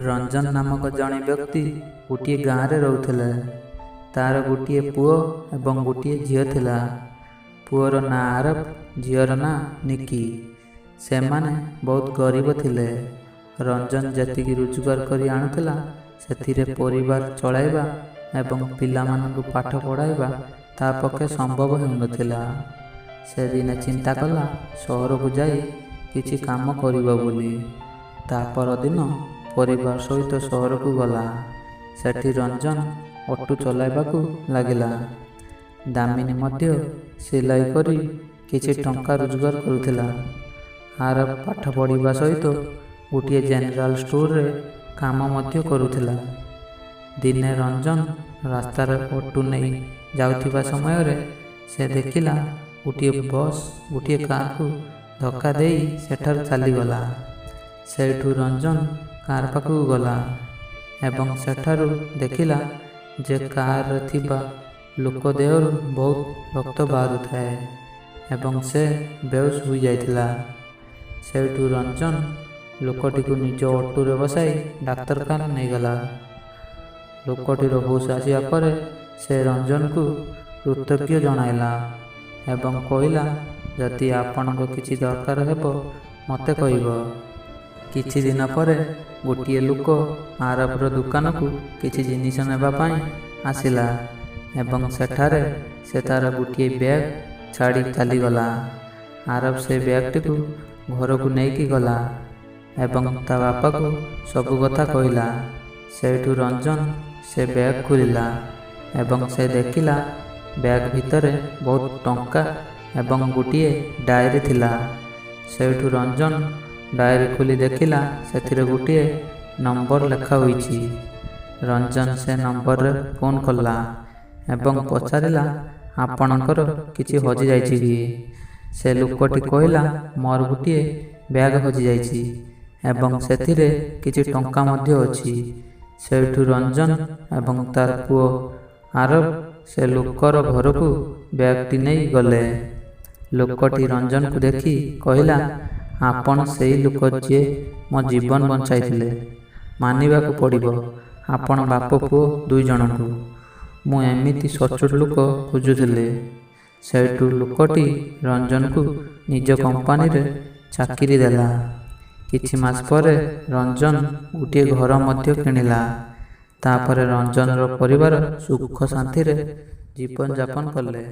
ରଞ୍ଜନ ନାମକ ଜଣେ ବ୍ୟକ୍ତି ଗୋଟିଏ ଗାଁରେ ରହୁଥିଲେ। ତାର ଗୋଟିଏ ପୁଅ ଏବଂ ଗୋଟିଏ ଝିଅ ଥିଲା। ପୁଅର ନାଁ ଆରବ, ଝିଅର ନାଁ ନିକି। ସେମାନେ ବହୁତ ଗରିବ ଥିଲେ। ରଞ୍ଜନ ଯେତିକି ରୋଜଗାର କରି ଆଣୁଥିଲା, ସେଥିରେ ପରିବାର ଚଳାଇବା ଏବଂ ପିଲାମାନଙ୍କୁ ପାଠ ପଢ଼ାଇବା ତା ପକ୍ଷେ ସମ୍ଭବ ହେଉନଥିଲା। ସେ ଦିନେ ଚିନ୍ତା କଲା ସହରକୁ ଯାଇ କିଛି କାମ କରିବ ବୋଲି। ତା ପରଦିନ ପରିବାର ସହିତ ସହରକୁ ଗଲା। ସେଠି ରଞ୍ଜନ ଅଟୋ ଚଲାଇବାକୁ ଲାଗିଲା। ଦାମିନୀ ମଧ୍ୟ ସିଲାଇ କରି କିଛି ଟଙ୍କା ରୋଜଗାର କରୁଥିଲା। ଆରବ ପାଠ ପଢ଼ିବା ସହିତ ଗୋଟିଏ ଜେନେରାଲ ଷ୍ଟୋରରେ କାମ ମଧ୍ୟ କରୁଥିଲା। ଦିନେ ରଞ୍ଜନ ରାସ୍ତାରେ ଅଟୋ ନେଇ ଯାଉଥିବା ସମୟରେ ସେ ଦେଖିଲା ଗୋଟିଏ ବସ୍ ଗୋଟିଏ କାରକୁ ଧକ୍କା ଦେଇ ସେଠାରୁ ଚାଲିଗଲା। ସେଇଠୁ ରଞ୍ଜନ କାର ପାଖକୁ ଗଲା ଏବଂ ସେଠାରୁ ଦେଖିଲା ଯେ କାରରେ ଥିବା ଲୋକ ଦେହରୁ ବହୁତ ରକ୍ତ ବାହାରୁଥାଏ ଏବଂ ସେ ବେହୋସ ହୋଇଯାଇଥିଲା। ସେଇଠୁ ରଞ୍ଜନ ଲୋକଟିକୁ ନିଜ ଅଟୋରେ ବସାଇ ଡାକ୍ତରଖାନା ନେଇଗଲା। ଲୋକଟିର ହୋସ ଆସିବା ପରେ ସେ ରଞ୍ଜନକୁ କୃତଜ୍ଞ ଜଣାଇଲା ଏବଂ କହିଲା, ଯଦି ଆପଣଙ୍କ କିଛି ଦରକାର ହେବ ମୋତେ କହିବ। କିଛି ଦିନ ପରେ ଗୋଟିଏ ଲୋକ ଆରବର ଦୋକାନକୁ କିଛି ଜିନିଷ ନେବା ପାଇଁ ଆସିଲା ଏବଂ ସେଠାରେ ସେ ତାର ଗୋଟିଏ ବ୍ୟାଗ ଛାଡ଼ି ଚାଲିଗଲା। ଆରବ ସେ ବ୍ୟାଗଟିକୁ ଘରକୁ ନେଇକି ଗଲା ଏବଂ ତା ବାପାକୁ ସବୁ କଥା କହିଲା। ସେଇଠୁ ରଞ୍ଜନ ସେ ବ୍ୟାଗ ଖୋଲିଲା ଏବଂ ସେ ଦେଖିଲା ବ୍ୟାଗ ଭିତରେ ବହୁତ ଟଙ୍କା ଏବଂ ଗୋଟିଏ ଡାଏରୀ ଥିଲା। ସେଇଠୁ ରଞ୍ଜନ ଡାଏରୀ ଖୋଲି ଦେଖିଲା ସେଥିରେ ଗୋଟିଏ ନମ୍ବର ଲେଖା ହୋଇଛି। ରଞ୍ଜନ ସେ ନମ୍ବରରେ ଫୋନ୍ କଲା ଏବଂ ପଚାରିଲା, ଆପଣଙ୍କର କିଛି ହଜିଯାଇଛି କି? ସେ ଲୋକଟି କହିଲା, ମୋର ଗୋଟିଏ ବ୍ୟାଗ ହଜିଯାଇଛି ଏବଂ ସେଥିରେ କିଛି ଟଙ୍କା ମଧ୍ୟ ଅଛି। ସେଇଠୁ ରଞ୍ଜନ ଏବଂ ତାର ପୁଅ ଆରବ ସେ ଲୋକର ଘରକୁ ବ୍ୟାଗଟି ନେଇ ଗଲେ। ଲୋକଟି ରଞ୍ଜନକୁ ଦେଖି କହିଲା, ଆପଣ ସେଇ ଲୋକ ଯିଏ ମୋ ଜୀବନ ବଞ୍ଚାଇଥିଲେ। ମାନିବାକୁ ପଡ଼ିବ ଆପଣ ବାପ ପୁଅ ଦୁଇ ଜଣଙ୍କୁ। ମୁଁ ଏମିତି ସଚ୍ଚୋଟ ଲୋକ ଖୋଜୁଥିଲି। ସେଇଠୁ ଲୋକଟି ରଞ୍ଜନକୁ ନିଜ କମ୍ପାନୀରେ ଚାକିରି ଦେଲା। କିଛି ମାସ ପରେ ରଞ୍ଜନ ଗୋଟିଏ ଘର ମଧ୍ୟ କିଣିଲା। ତାପରେ ରଞ୍ଜନର ପରିବାର ସୁଖ ଶାନ୍ତିରେ ଜୀବନଯାପନ କଲେ।